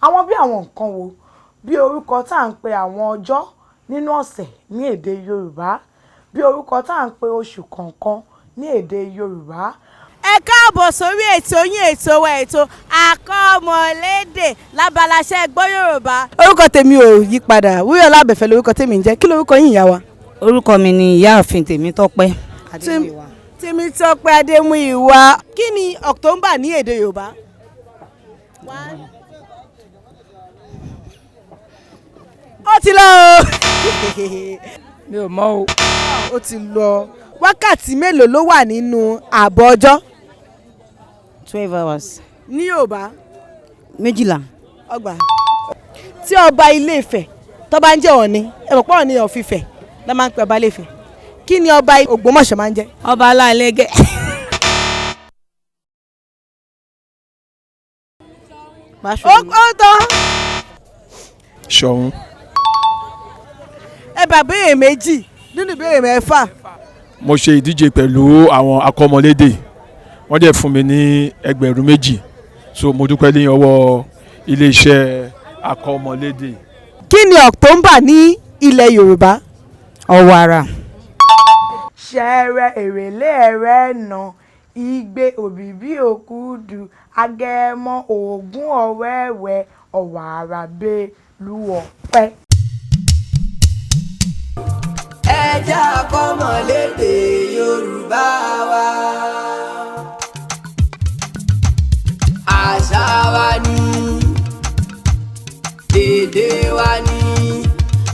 Àwọn bí àwọn nǹkan wo? Bí orúkọ tá à ń pe àwọn ọjọ́ nínú ọ̀sẹ̀ ní èdè Yorùbá, bí orúkọ tá à ń pe oṣù kọ̀ọ̀kan ní èdè Yorùbá. Ẹ káàbọ̀ sórí ètò yín, ètò wa, ètò Àkọ́mọlédè, lábala Ṣé ẹ gbọ́ Yorùbá. Orúkọ tèmi ò yí padà, Wúyọ̀lá Àbẹ̀fẹ́ lórúkọ tèmi ń jẹ́. Kí lórúkọ yín, ìyá wa? Orúkọ mi ni Ìyáàfin Tèmítọ́pẹ́ Adémúyìwá. Tèmítọ́pẹ́ Adémúyìwá. Kí ni October ní èdè Yorùbá? Ó ti lọ o. Mi ò mọ̀ o. Ó ti lọ. Wákàtí mélòó ló wà nínú ààbọ̀ ọjọ́? 12 hours. Ní Yorùbá? 12. Ọgbà tí ọba Ilé Ifẹ̀ tó bá ń jẹ́ Ọ̀ọ̀ni, ẹ mọ̀ pé Ọ̀ọ̀ni of Ifẹ̀ ló máa ń pe ọba Ilé Ifẹ̀. Kí ni ọba Ògbómọ̀ṣọ́ máa ń jẹ́? Ọba aláìlẹ́gẹ̀. Ó tán. Ṣọ̀ún. Ẹ bá béèrè méjì nínú ìbéèrè 6. Mo ṣe ìdíje pẹ̀lú àwọn akọ́mọlédè, wọ́n dẹ̀ fún mi ní 2,000, so mo dúpẹ́ ní ọwọ́ iléeṣẹ́ akọ́mọlédè. Kí ni October ní ilẹ̀ Yorùbá? Ọ̀wàrà. Ṣẹẹrẹ, Èrèlé, Ẹrẹ́nà, Igbe, Òbíbí, Òkúdù, Agẹmọ, Ògún, Ọ̀wẹwẹ, Ọ̀wàrà, Bélú, Ọ̀pẹ. Ẹ jẹ́ àkọ́mọlédè Yorùbá wa. Àṣà wa ni, èdè wa ni.